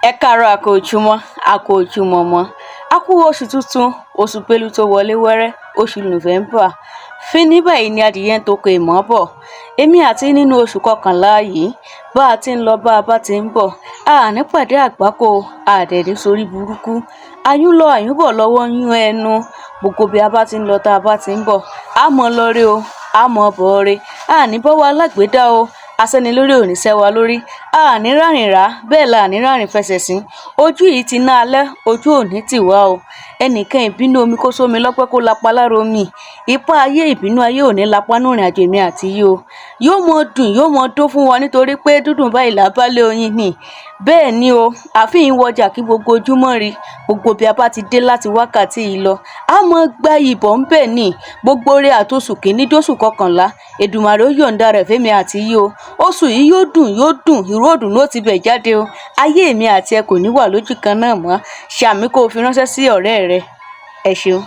Ẹ káàárọ̀, a kú ojúmọ́, a kú ojúmọmọ, a kú oṣù tuntun, oṣù Bélú tó wọlé wẹ́rẹ́, oṣù November. Fínní báyìí ni adìyẹ ń toko ìmọ̀ bọ̀. Èmi àti yín nínú oṣù kọkànlá yìí, bá a ti ń lọ, bá a bá ti ń bọ̀, a ní pàdé àgbákò, a dẹ̀ ní sorí burúkú. Àyún lọ àyún bọ̀ lọ́wọ́ ń yún ẹnu. Gbogbo bí a bá ti ń lọ, tá a bá ti ń bọ̀, a mọ̀ lọ re o, a mọ̀ bọ̀ re. A ní bọ́wọ́ alágbèédá o, asẹ́nilórí ò ní sẹ́ wa lórí. A ní rárìn rá, bẹ́ẹ̀ la ní rárìn fẹsẹ̀ sí. Ojú yìí ti ná alẹ́, ojú ò ní tì wá o. Ẹnìkan ìbínú omi kó sómi lọ́pẹ́ kó lapa lára omi. Ipá ayé, ìbínú ayé ò ní lapá nínú ìrìn àjò èmi àti yín o. Yóò mọ dùn, yóò mọ dún fún wa nítorí pé dúdùn báyìí là bá lé oyin ni. Bẹ́ẹ̀ ni o, àfíì ń wọjà kí gbogbo ojúmọ́ rí. Gbogbo bí a bá ti dé láti wákàtí yìí lọ, a mọ gba ìbọ̀ ń bẹ̀ ni. Gbogbo oore àtòṣù kìíní dóṣù kọkànlá, Èdùmàrè ó yọ̀ǹda rẹ̀ fémi àti yín o. Oṣù yìí yóò dùn, yóò dùn, ìró ìdùnnú ó ti bẹ̀ jáde o. Ayé èmi àti ẹ kò ní wà lójú kan náà mọ́. Ṣàmì kó o fi ránṣẹ́ sí ọ̀rẹ́ rẹ. Ẹ ṣeun.